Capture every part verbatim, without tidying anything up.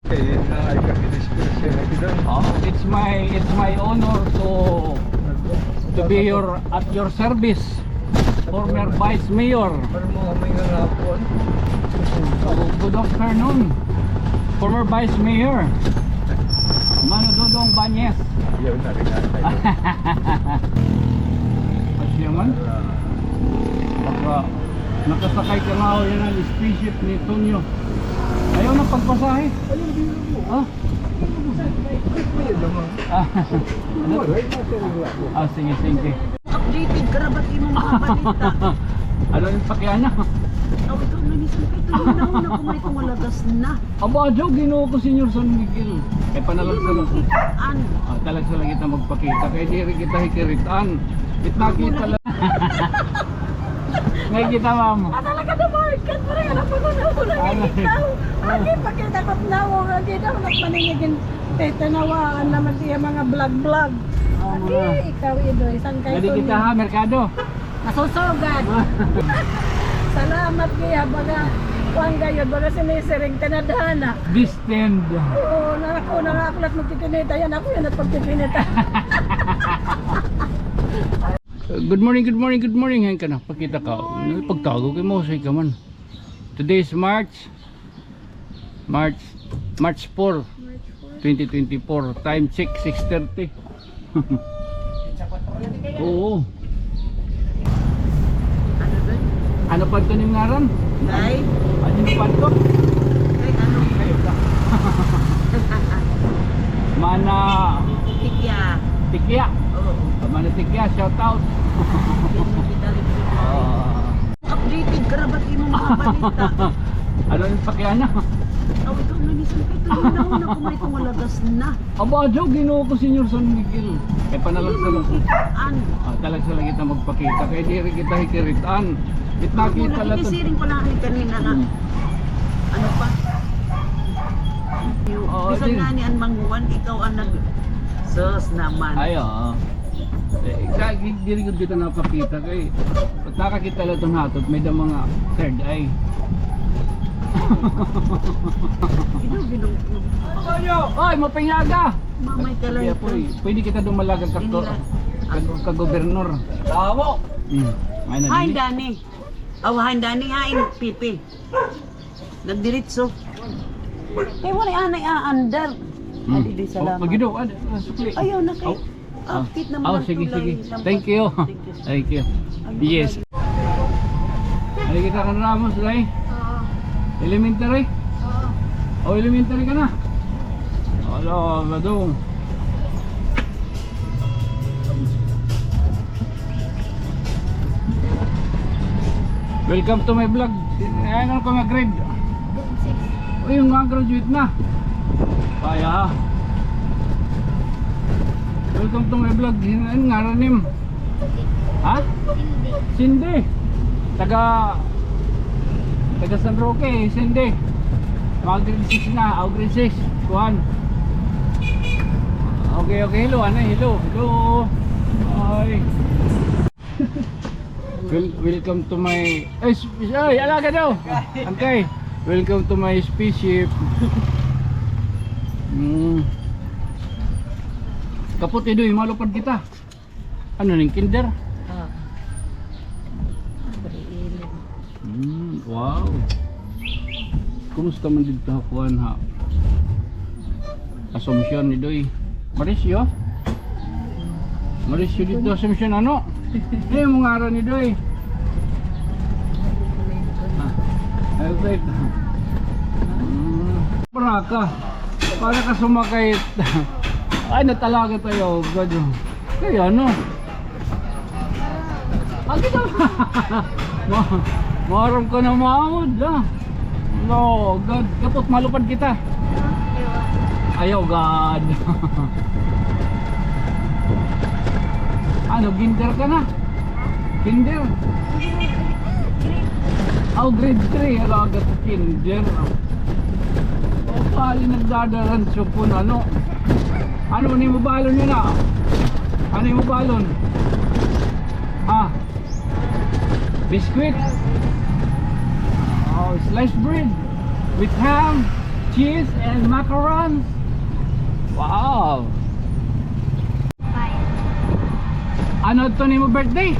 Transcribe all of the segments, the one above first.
Eh, na, ay, kami disgrasya na kita. Oh, it's my, it's my honor to, to be your, at your service, former Vice Mayor. Ano mo kami nga rapon? So, good afternoon, former Vice Mayor Mano Dodong Bañez. Ayaw na rin ata. Asya man. Baka nakasakay ka nga o yan an spaceship ni Tonyo. Ayaw na pagpasahe. Ha? Ah. Ah, sige, sige. Updated ka na ba sa imong mga balita? Ano an pakiana? Aw, ikaw na mismo kay Tonyo na, na kung may kung walagas na. Aba, daw, Ginoo ko, Señor San Miguel. Kay panalagsa la. Kitaan. Ah, talagsa la kita magpakita. Kay diri kita hikiritan. It nakita la. Ngay kita, ma'am. Ah, talaga na, market, pre. Ano pa na ako nakikita? Agi, pakita ko na ako. Agi daw, nagpaningigin. Titanawaan naman siya mga vlog-vlog. Agi, ikaw, Idoy. San kay Tonyo? Kita, ha, merkado. Masusugad. Salamat kaya, baga, kuan gayod, baga sinisiring, tinadhana. Destined. Oo, na ako, na nga ako lahat magtitinita. Yan, ako yan at pagtitinita. Good morning, good morning, good morning. Hain ka na, pakita ka. Pagtago kay mo, say ka man. Today is March March, March four, twenty twenty-four. Time check, six thirty. Oo. Ano ba? Ano pa ito ning ngaran? Kay? Ano pa ito? Kay ano? Mana Tikya. Tikya. Oo. Mana Tikya, shout out. Hindi kita rin. Oo. Updated ka na ba sa imong mga balita? Ano an pakiana? Aw, ikaw na mismo kay Tonyo na, na kung may kung walagas na. Aba, daw, Ginoo ko, Señor San Miguel. Kay panalagsa la. Kitaan. Ah, talagsa la kita magpakita. Kay diri kita hikiritan. It nakita la ito. Nakikisiring ko lang kanina nga. Hmm. Ano pa? Oo, bisan nga ni an Mang Juan, ikaw an nag-, sus naman. Ay, oo. Eh, ka-, di-, diri gud kita napakita kay nakakita la iton hatot, may da mga third eye. Ginoo, Ginoo. Oy, mapinyaga! Mamay ka lang ito. Pwede kita dumalagan ka, ka, ka gobernador. Tama. Hmm. Ay, na. Hi, Danny. Aw, hi, Danny, hi, Pipi. Nagdiritso. Kay wala anay aandar. Hmm. Adi, di, salamat. Oh, pag-ido, ad-, ah, sukli. Ayaw na kay. Oh. Ah, cute naman. Oh, sige, sige. Thank you. Thank you. Thank you. Yes. Ay, kita kan Ramos, day? Oo. Elementary? Oo. Oh, elementary ka na? Ala, madong. Welcome to my vlog. Ay, ano ka nga grade? Grade six. Uy, yung mga graduate na. Kaya. Welcome to my vlog. Ano ngaran nim? Ha? Cindy. Cindy. Taga, taga San Roque, Cindy. Mga grade six na, o grade six. Kuhan. Okay, okay. Hello, ano? Hello, hello. Hi. Wel-, welcome to my, ay, sp-, ay, alaga daw. Okay. Welcome to my spaceship. Mm. Kapot, Idoy, malupad kita. Ano ning kinder? Ah. Pre-elem. Mm, wow. Kumusta man didto ha kuan ha Assumption, Idoy? Marisyo? Marisyo didto Assumption, ano? Ano imo ngaran, Idoy? Ah, Alfred. Mm. Para ka. Para ka sumakay. Ay, natalaga tayo. God. Kaya ano? Agi daw. Ma-, maaram ka na maawod, ah. No, God, kapot, malupad kita. Ayaw, God. Ano, kinder ka na? Kinder? Aw, grade three, alaga sa kinder. O, pali nagdadaran supon, ano? Ano, ano imo balon yun, ah? Ano imo balon? Ah, biscuit. Oh, sliced bread with ham, Cheese and macarons. Wow. Ano adto nimo birthday?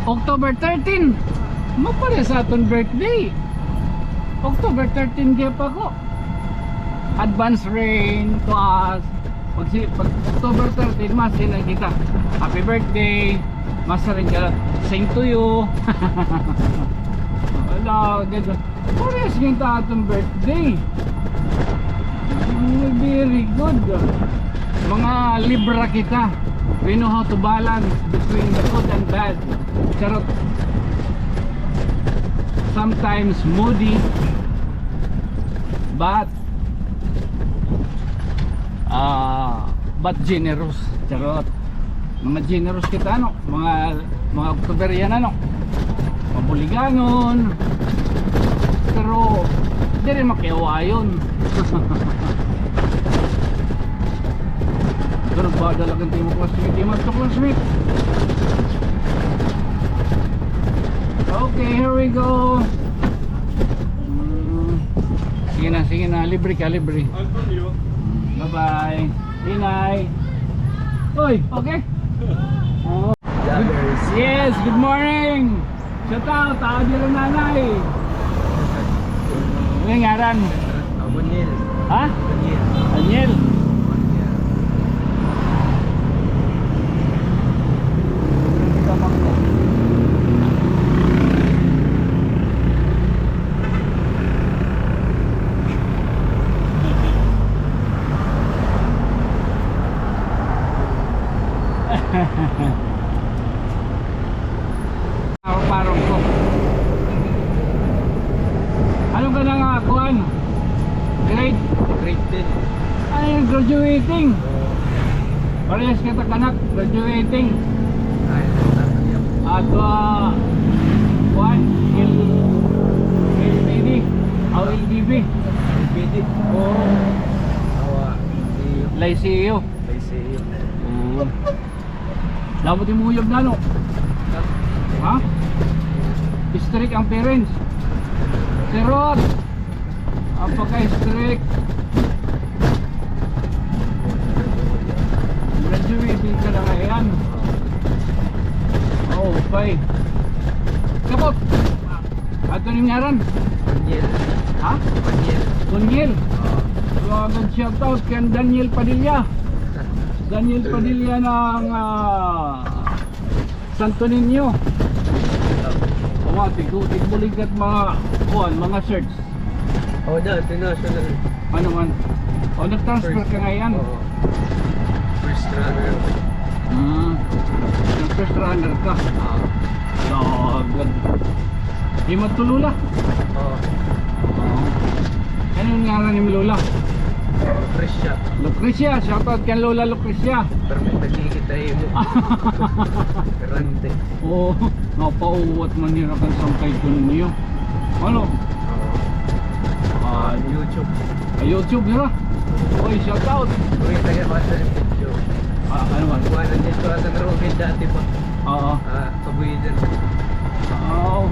October thirteen. Mapares sa aton birthday. October thirteen gihap ako. Advance rain to us. Pag, si, pag October thirteen, masiring kita, "Happy birthday." Masiring ka, "Same to you." Wala, ganyan. Parehas gihap ta aton birthday. Mm, very good. Mga Libra kita. We know how to balance between the good and bad. Charot. Sometimes moody, but, ah, but generous. Charot. Mga generous kita, ano? Mga, mga Octoberian, ano? Mabuliganon. Pero diri makiawayon. Ito, nagpadala kan Timo Classmate. Timo to Classmate. Okay, here we go. Mm. Sige na, sige na. Libre ka, libre. Bye-bye. Inay. Oy, okay? Oo. Yes, good morning. Shout out, tao dito, nanay. Ano yung ngaran? Abunil. Ha? Abunil. Daniel. Parong ko. Ano ka na nga, kuan? Grade? Grade ten. Ay, graduating. Oo. Parehas kita kanak, graduating. Ay, ano yan? Ato, ah, kuan, L-, L P D. Aw, L B B. L B D. Oo. Awa, L C U. L C U. L C U. Oo. Labot imuyog na, no? Ha? Strict ang parents. Sirot! Ang pagka-strict. Graduating ka na ngayon. Oh, okay. Kapot! Ato ning ngaran? Daniel. Ha? Daniel. Daniel. Oo. So, agad shout out kan Daniel Padilla. Daniel Padilla ng, ah, Santo Niño. Awa, tigbulig kat mga, kuan, mga shirts. Oh, da, international. Ano man? Oh, nag-transfer ka ngayon? Oo. First runner. Hmm. Nag-first runner ka? Oo. Lagad. Di mo to, Lola? Oo. Oo. Ano an ngaran ni Lola? Lucrecia. Lucrecia, shout out kay Lola Lucrecia. Pero may tagigit tayo mo. Grande. Oo, napauwat man nira kan Sangkay Tonyo. Ano? Oo. Ah, YouTube. Ah, YouTube nira? Oy, shout out. Uy, taga Pastor video. Ah, ano man? Kuha na dito sa Robin dati pa. Oo. Ah, kabuhidan. Oo.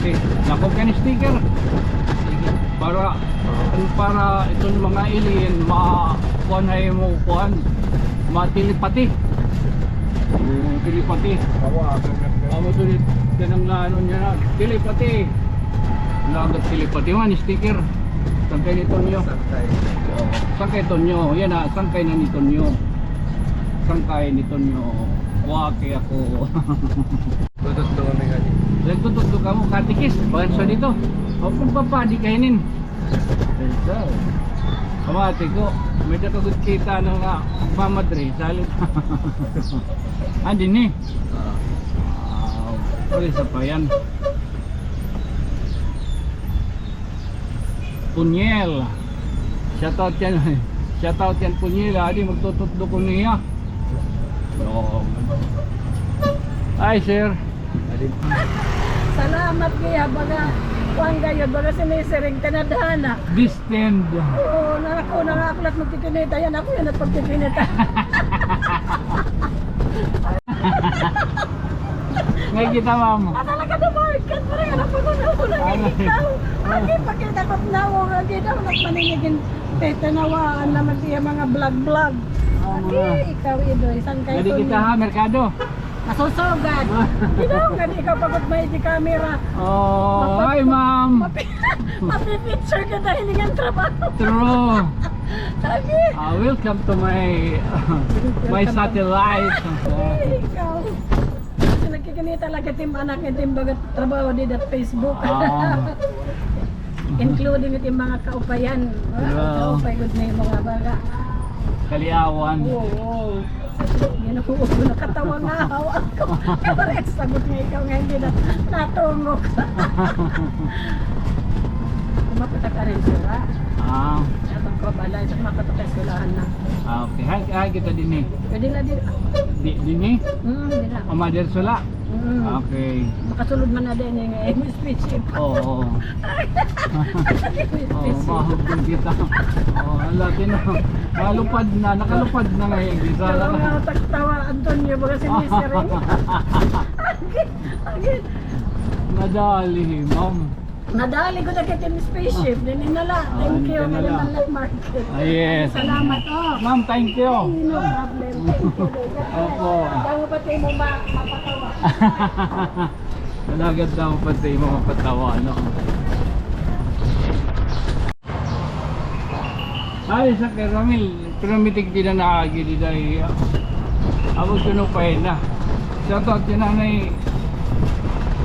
Okay. Lakob ka ni sticker. Sige. Para, para iton mga alien, ma-, kuan, hay mo, kuan, ma-telepathy. Yung telepathy. Awa, awa, ito, kanang naano niya na, telepathy. Lagat telepathy man, sticker. Sangkay ni Tonyo. Sangkay. Oo. Sangkay Tonyo. Yan na, sangkay na ni Tonyo. Sangkay ni Tonyo. Waki ako. Tututdo kami kani. Nagtututdo kamo, katikis, bagan sa dito. O, pagpapadi kayo nin. Ito. Kamati ko, may nakagod kita, ano nga, mamadre, salit. Ah, din eh. Wow. Pwede sa pa yan. Punyel. Shout out yan. Shout out yan, Punyel. Adi, magtututdo ko niya. Oo. Hi, sir. Salamat kaya, baga, kuwan gayod, baga sinisiring, tinadhana. Destined. Oo, na ako, na ako lahat magtitinita. Yan, ako yan at pagtitinita. Ngay kita, ma'am. Ah, talaga na, Mark. Kan pare, anak ko na ako na ikaw. Agi, pakita ko nawong, agi daw, nagmaningigin, titinawaan naman siya mga vlog-vlog. Oo, agi, mga ikaw, Idoy, saan kayo? Pwede kita, ha, merkado. Masusugad. Agi daw, gani ikaw pagod may di camera. Oh, hi, ma'am. Mapi-, mapipicture ka dahil ng trabaho. True. Agi. Ah, welcome to my, my satellite. Agi, ikaw. Nagkikinita la it im anak, it im baga trabaho dida ha Facebook. Ah. Including it im mga kaupayan. Wow. Kaupay gud na it mga baga. Kaliawan. Oo, oo. Ginoo, nakatawa nga hawak ko. Parehas sagot nga ikaw nga hindi na natungok. Kumapit ka rin, sira. Ah. Atong ko, balay, sa mga pagkakaeskwelahan na. Ah, okay. Hi, hi, kita dinhi. Pwede na din. Di, dinhi? Hmm, di na. O, mother sula? Hmm. Okay. Makasulod man na din eh, nga spaceship. Oo. Oo, spaceship. Mahal din kita. Oo, ang laki na. Nakalupad na, nakalupad na nga yung isa. Alam nga, taktawa, Antonio, baga sinisiring. Agit, agit. Nadali, ma'am. Nadali ko na kita yung spaceship. Dini na la. Ah, thank you. Dini na la. Market. Ah, yes. Salamat, oh. Ma'am, thank you. Ay, no problem. Thank you, Lord. Opo. Daw pa tayo mo ma-, mapatawa. Alagad daw pa tayo mo mapatawa, no? Ay, sa kay Ramil, pero mitik di na naagi di dahil, ah, abot ko no pa na. Shout out kay Nanay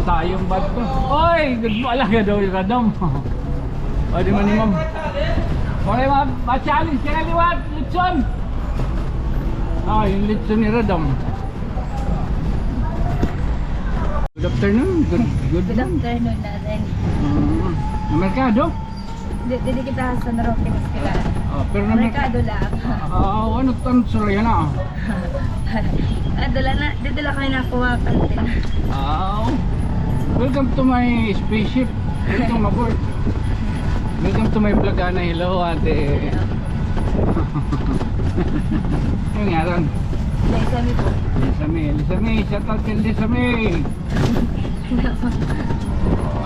Tayong Bato. Oy, good mo, alaga daw yung radom. O, di man ni ma'am. Oy, ma-, ma-challenge ka na liwat, lechon. Ah, yung lechon ni Radom. Good afternoon. Good, good morning. Good afternoon na rin. Mm. Merkado? Di, di, di kita sa San Roque, Escalada. Ah, pero na merkado lang. Ah, ano tan sila yan, ah? Ah, dala na, di dala kayo nakuha kantin. Ah, welcome to my spaceship. Welcome aboard. Welcome to my vlog, Ana. Hello, ate. Ano ngaran? Lisami po. Lisami, Lisami. Shout out kay Lisami.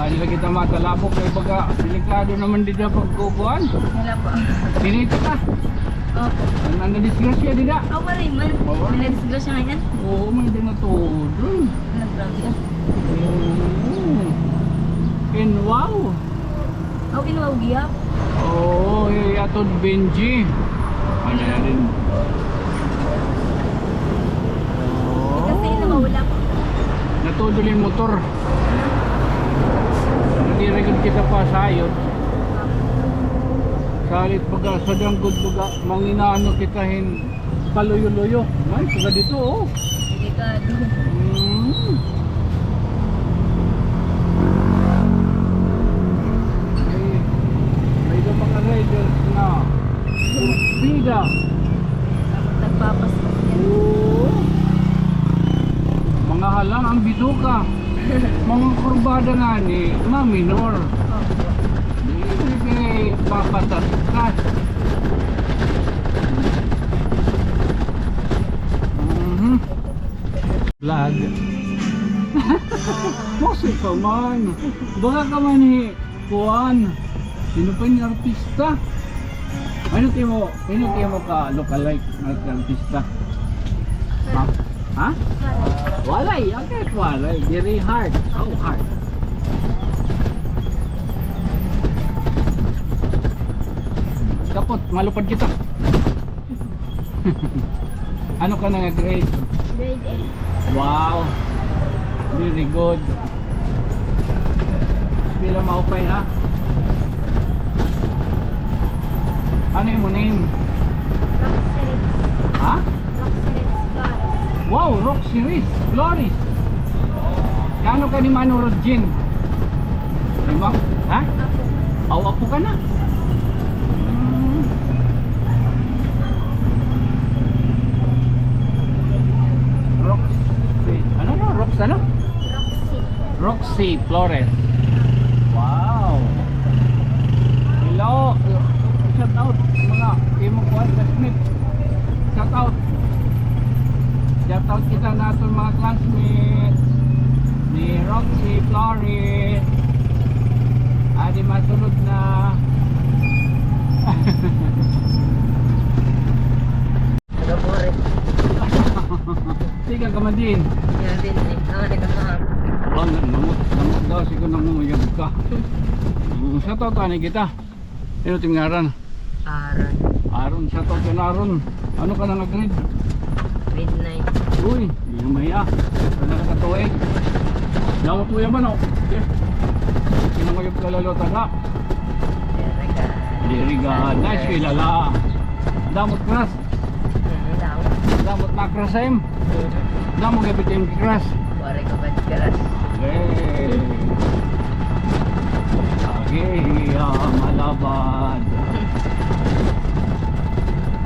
Ay, lagi kita matalabok kay baga delikado naman dida pagkukuan. Wala po. Sinita ka? Opo. Ang nadisgrasya dida? Ah, wala man. Wala. May nadisgrasya ngayon? Oo, may dina to. Ano, grabe. Oo. And wow. Aw, inuwaw giya? Oo, eh, atod Benji. Ano na rin? Oo. Kasi na maulap. Natudol yung motor. Natirigod kita pa sayod. Salit baga, sa danggod baga, manginano kita hin paluyo-luyo. Ay, taga dito, oh. Delikado. Mm. May, may iba mga riders na bida. Nagpapasok yan. Oo. Mga halang ang bituka. Mga kurbada nga ni, maminor. Opo. Di, di, di, papatas ka. Mhm. Vlog. Mose ka man. Baka ka man hi Kuan. Sino pa yung artista? Ano kayo mo, ano kayo mo ka lookalike na artista? Ha? Ha? Walay. Okay, walay. Very hard. How hard? Kapot, malupad kita. Ano ka na nga grade? Grade eight. Wow. Very good. Pila maupay, ha? Ano imo name? Roxy Reyes. Ha? Roxy Reyes Flores. Wow, Roxy Reyes Flores. Kaano ka ni Mano Rodjin? Di ba? Ha? Apo. Aw, apo ka na. Hmm. Roxy. Ano, no? Rox, ano? Roxy. Roxy Flores. Wow. Hello. Shout out mga imo kuan sa Smith. Shout out. Shout out kita naton mga classmates ni Roxy Flores. Adi man to Din. Yan din eh. Ah, nagkakahap. Oh, na-, namut-, namut daw siguro, nanguyab ka. Mm, shout out ani kita. Ano it im ngaran? Aaron. Aaron, shout out kan Aaron. Ano ka na nga grade? Grade nine. Uy, di na mahiya. Ano na ka tuig? Damo tuya man, oh. Eh. Kinanguyab ka lalo, taga. Diri ka. Diri ka. Nice, kilala. Damo crush. Hmm, damo. Damo na crush, em. Damo gabit im crush. Waray ko gabit crush. Eh. Lagi, ah, malabad.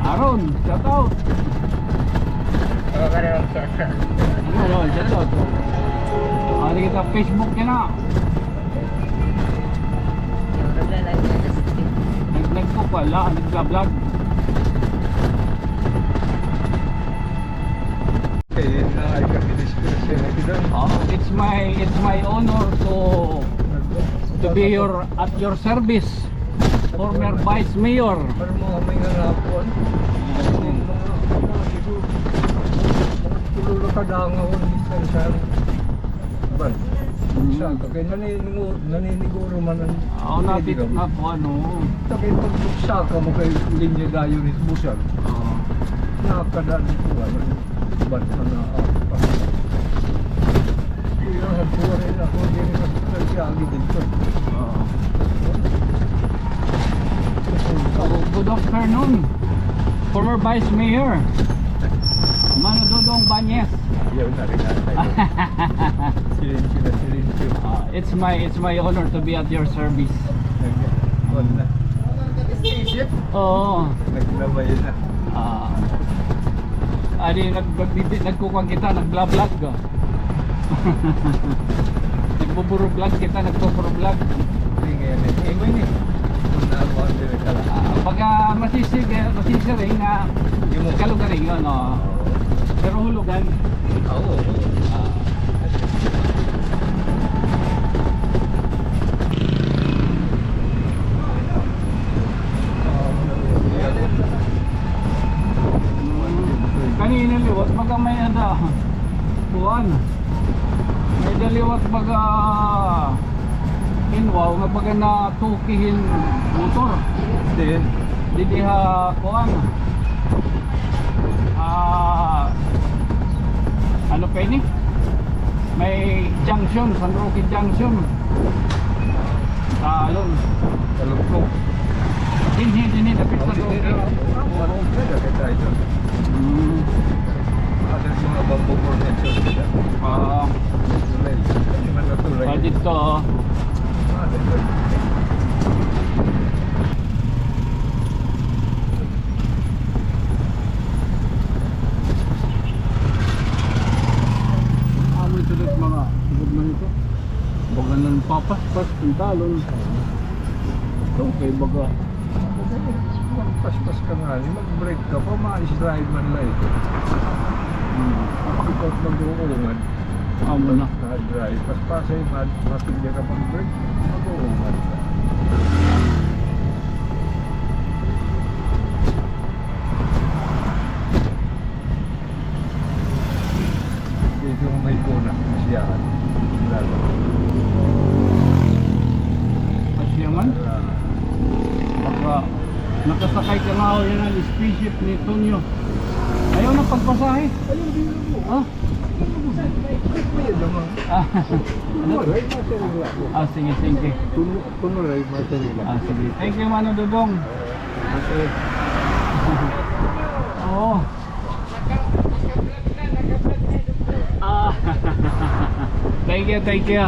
Aaron, shout out. Oo, Aaron, shout out. Ano, shout out. Ano kita Facebook niya na? Nag-, nagkukuha la, nagbablog. Kay naay kami disgrasya na kita. Oh, it's my, it's my honor to, to be your, at your service, former Vice Mayor. Pero mga may nga nakuan. Mga, mga, mga, siguro, mga tulo na kadangawon, minsan sa Ban. Mm. Sa ka kay naninigo-, naniniguro man an. Oo, natit-, na po, ano. Sa kay pag sa ka mo kay linya dayon is busag. Oo. Nakadaan ko, ano, ban na, ah, pa. Pero nagkuha rin ako, hindi rin ako nagsiagi dito. Oo. So, good afternoon, former Vice Mayor Mano Dodong Bañez. Ayaw na rin ata yun. Silencio na silencio. Ah, it's my, it's my honor to be at your service. Nag-, kuwan na. Oo. Naglabay na. Ah. Adi, nag-, nag-, nagkukuwan kita, nag-vlog. Nagbuburublog kita, nagbuburublog. Hindi ngayon, eh. Eh, mo ini. Kung naabuhan din ang kala. Ah, pagka masisig, eh, masisiring nga Kalugaringon, no? Pero hulugan. Oo, oo. Ah. Kanina liwat, baga may ada. Kuan. May daliwat baga hinwaw nga baga natuki hin motor. Din. Didi ha kuan. Ah, ano pa ini? May junction, San Roque Junction. Talon. Talon po. Dinhi, dinhi, dapit sa Roque. Hmm. Ada mga bamboo connection sila. Ah. Tulay. Hindi man na tulay. Ah, dito, oh. Ah, dito. Amo ito, mga sigod man ito. Baga nan papaspas, pantalon. Ito, kay baga. Magpaspas ka nga, mag-brake ka pa, ma-slide man la ito. Hmm. Ikaw mag-uungan. Amo na. Na-dry. Paspasay, ma-, matigya ka mag-brake, mag-uungan ka. Dito may kuna, masyahan. Lalo. Masyahan? Baka nakasakay ka nga o yan an spaceship ni Tonyo. Ayaw na pagpasahe. Ayaw, di na po. Ha? Di na po. Bayad naman. Ah. Ano? Tunay, master nila. Ah, sige, sige. Tunay, master nila. Ah, sige. Thank you, Mano Dodong. Okay. Oo. Ah. Thank you, thank you.